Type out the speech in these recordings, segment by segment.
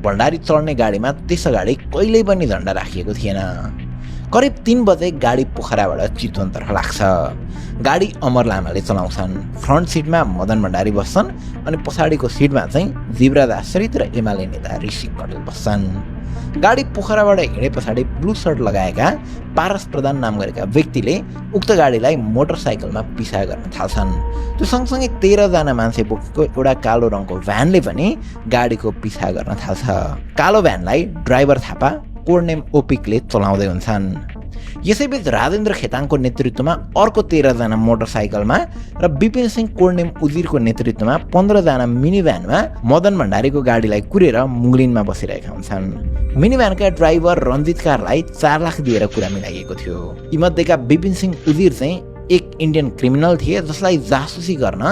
भण्डारी चढ्ने गाडीमा त्यसअगाडि कहिल्यै पनि झन्डा राखिएको थिएन। करिब 3 बजे गाडी पोखराबाट चितवनतर्फ लाग्छ। गाडी अमर लामाले चलाउँछन्। फ्रन्ट सिटमा मदन भण्डारी बस्छन् अनि पछाडिको सिटमा चाहिँ जीवराज आश्रित र एमाले नेता ऋषि कटेल बस्छन्। गाडी पोखराबाट हिँडे पछाडि ब्लू सर्ट लगाएका पारस प्रधान नाम गरेका व्यक्तिले उक्त गाडीलाई मोटरसाइकलमा पिसा गर्न थाल्छन्। त्यो सँगसँगै 13 जना मान्छे बोकेको एउटा कालो रङको भ्यानले पनि गाडीको पिसा गर्न थाल्छ। कालो भ्यानलाई ड्राइभर थापा कोड नेम ओपिकले चलाउँदै हुन्छन्। यसैबीच राजेन्द्र खेताङको नेतृत्वमा अर्को 13 जना मोटरसाइकलमा र विपिन सिंह कोड नेम उजिरको नेतृत्वमा 15 जना मिनी भ्यानमा मदन भण्डारीको गाडीलाई कुरेर मुगलिनमा बसिरहेका हुन्छन्। मिनी भ्यानका ड्राइभर रञ्जित कारलाई 4 लाख दिएर कुरा मिलाइएको थियो। यीमध्येका विपिन सिंह उजिर चाहिँ एक इन्डियन क्रिमिनल थिए जसलाई जासुसी गर्न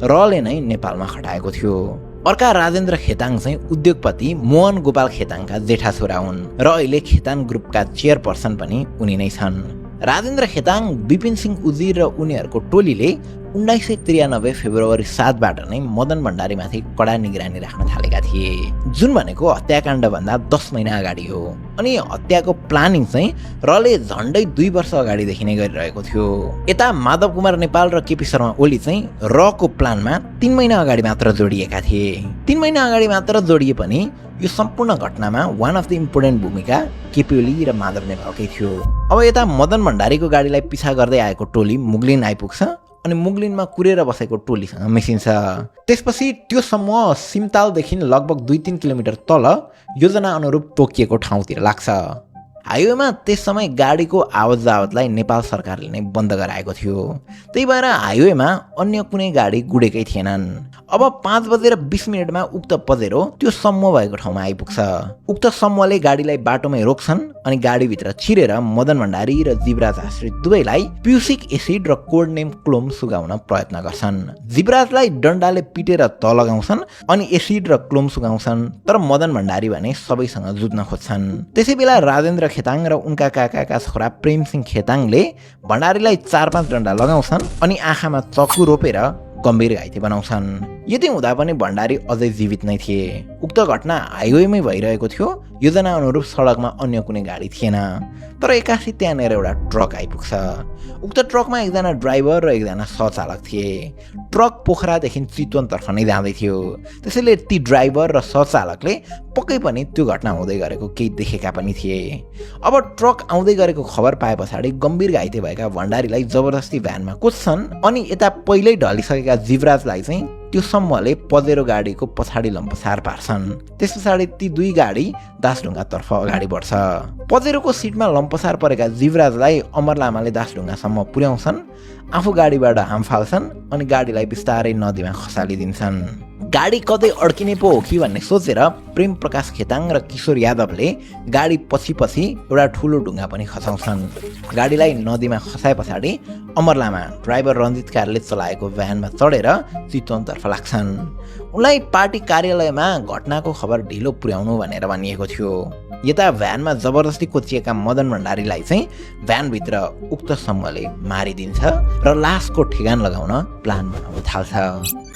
रले नै नेपालमा खटाएको थियो। अर्का राजेन्द्र खेताङ चाहिँ उद्योगपति मोहन गोपाल खेताङका जेठा छोरा हुन् र अहिले खेताङ ग्रुपका चेयरपर्सन पनि उनी नै छन्। राजेन्द्र खेताङ, विपिन सिंह उजिर र उनीहरूको टोलीले 1993 फेब्रुअरी 7 बाट नै मदन भण्डारीमाथि कडा निगरानी राख्न थालेका थिए, जुन भनेको हत्याकाण्डभन्दा 10 महिना अगाडि हो। अनि हत्याको प्लानिङ चाहिँ रले झन्डै 2 वर्ष अगाडिदेखि नै गरिरहेको थियो। यता माधव कुमार नेपाल र केपी शर्मा ओली चाहिँ रको प्लानमा 3 महिना अगाडि मात्र जोडिएका थिए। 3 महिना अगाडि मात्र जोडिए पनि यो सम्पूर्ण घटनामा वान अफ द इम्पोर्टेन्ट भूमिका केपी ओली र माधव नेपालकै थियो। अब यता मदन भण्डारीको गाडीलाई पिछा गर्दै आएको टोली मुगलिन आइपुग्छ अनि मुगलिनमा कुरेर बसेको टोलीसँग मिसिन्छ। त्यसपछि त्यो समूह सिमतालदेखि लगभग 2-3 किलोमिटर तल योजना अनुरूप तोकिएको ठाउँतिर लाग्छ। हाइवेमा त्यस समय गाडीको आवत जावतलाई नेपाल सरकारले नै बन्द गराएको थियो। त्यही भएर हाइवेमा अन्य कुनै गाडी गुडेकै थिएनन्। अब 5 बजेर 20 मिनटमा उक्त पजेरो त्यो समूह भएको ठाउँमा आइपुग्छ। उक्त समूहले गाडीलाई बाटोमै रोक्छन् अनि गाडीभित्र छिरेर मदन भण्डारी र जीवराज आश्रित दुवैलाई प्युसिक एसिड र कोड नेम क्लोम सुगाउन प्रयत्न गर्छन्। जीवराजलाई डन्डाले पिटेर तल लगाउँछन् अनि एसिड र क्लोम सुगाउँछन्, तर मदन भण्डारी भने सबैसँग जुझ्न खोज्छन्। त्यसै बेला राजेन्द्र खेताङ र उनका काकाका छोरा प्रेम सिंह खेताङले भण्डारीलाई 4-5 डन्डा लगाउँछन् अनि आँखामा चक्कु रोपेर गम्भीर घाइते बनाउँछन्। यति हुँदा पनि भण्डारी अझै जीवित नै थिए। उक्त घटना हाइवेमै भइरहेको थियो। योजना अनुरूप सडकमा अन्य कुनै गाडी थिएन। तर एक्कासी त्यहाँनिर एउटा ट्रक आइपुग्छ। उक्त ट्रकमा एकजना ड्राइभर र एकजना सहचालक थिए। ट्रक पोखरादेखि चितवनतर्फ नै जाँदै थियो। त्यसैले ती ड्राइभर र सहचालकले पक्कै पनि त्यो घटना हुँदै गरेको केही देखेका पनि थिए। अब ट्रक आउँदै गरेको खबर पाए पछाडि गम्भीर घाइते भएका भण्डारीलाई जबरजस्ती भ्यानमा कोच्छन् अनि यता पहिल्यै ढलिसकेका जीवराजलाई चाहिँ त्यो समूहले पजेरो गाडीको पछाडि लम्पसार पार्छन्। त्यस पछाडि ती 2 गाडी दासढुङ्गातर्फ अगाडि बढ्छ। पजेरोको सिटमा लम्पसार परेका जीवराजलाई अमर लामाले दासढुङ्गासम्म पुर्याउँछन्, आफू गाडीबाट हाम फाल्छन् अनि गाडीलाई बिस्तारै नदीमा खसालिदिन्छन्। गाडी कतै अड्किने पो हो कि भन्ने सोचेर प्रेम प्रकाश खेताङ र किशोर यादवले गाडी पछि एउटा ठुलो ढुङ्गा पनि खसाउँछन्। गाडीलाई नदीमा खसाए पछाडि अमर लामा ड्राइभर रञ्जित कारले चलाएको भ्यानमा चढेर चितवनतर्फ लाग्छन्। उनलाई पार्टी कार्यालयमा घटनाको खबर ढिलो पुर्याउनु भनेर भनिएको थियो। यता भ्यानमा जबरजस्ती कोचिएका मदन भण्डारीलाई चाहिँ भ्यानभित्र उक्त समूहले मारिदिन्छ र लासको ठेगान लगाउन प्लान बनाउन थाल्छ।